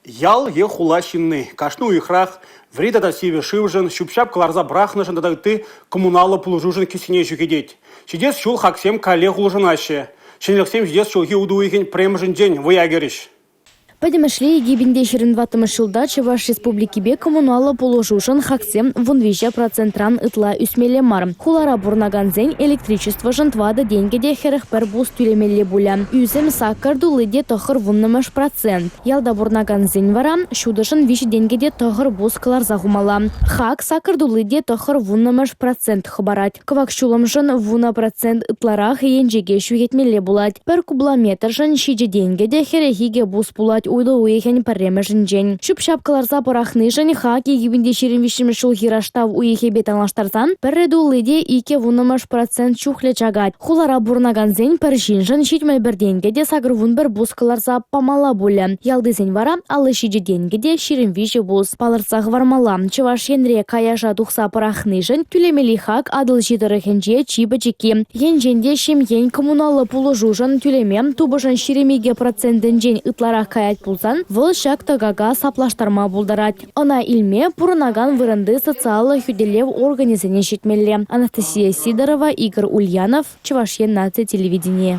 Ял е хула ҫынни кашни уйӑхрах вӗри тата сивӗ шывшӑн, ҫӳп-ҫап кӑларса пӑрахнӑшӑн тата ытти коммуналлӑ пулӑшушӑн кӗсьене ҫӳхетет. Ҫитес ҫул хаксем каллех улшӑнаҫҫӗ. Ҫӗнӗлӗхсем ҫитес ҫулхи утӑ уйӑхӗн пӗрремӗшӗнчен вӑя кӗрӗҫ. Пӗтӗмӗшле 2024-мӗш ҫулта Чӑваш Республикипе коммуналлӑ пулӑшушӑн хаксем 13 процентран ытла ӳсмелле мар. Хулара пурӑнакансен электричествӑшӑн 4 тенкӗ те 41 пус тӳлемелле пулӗ. Ӳсӗм саккӑр тулли те 90-мӗш процент. Ялта пурӑнакансен вара ҫутӑшӑн 3 тенкӗ те 9 пус кӑларса хумалла. Хак саккӑр тулли те 90-мӗш процент хӑпарать. Кӑвак ҫулӑмшӑн 10 процент ытларах енчӗке ҫӳхетмелле пулать. Пӗр кублометршӑн 7 тенкӗ те 42 пус пулать утӑ уйӑхӗн пӗрремӗшӗнчен. Ҫӳп-ҫап кӑларса пӑрахнишӗн хак 2023 ҫулхи раштав уйӑхӗпе танлаштарсан пӗрре тулли те 2,1 процент чухлӗ чакать. Хулара пурӑнакансен пӗр ҫыншӑн 71 тенкӗ те 81 пус кӑларса памалла пулӗ. Ялтисен вара 57 тенкӗ те 23 пус. Палӑртса хӑвармалла, Чӑваш Енре каяша тухса пӑрахнишӗн тӳлемелли хак Атӑлҫи тӑрӑхӗнче чи пӗчӗкки. Енчен те ҫемьен коммуналлӑ пулӑшушӑн тӳлеме тупӑшӑн 22 процентӗнчен ытларах каять пулсан, вӑл ҫак тӑкака саплаштарма пултарать. Ӑна илме пурӑнакан вырӑнти социаллӑ хӳтӗлев органӗсене ҫитмелле. Анастасия Сидорова, Игорь Ульянов, Чӑваш Ен наци телевиденийӗ.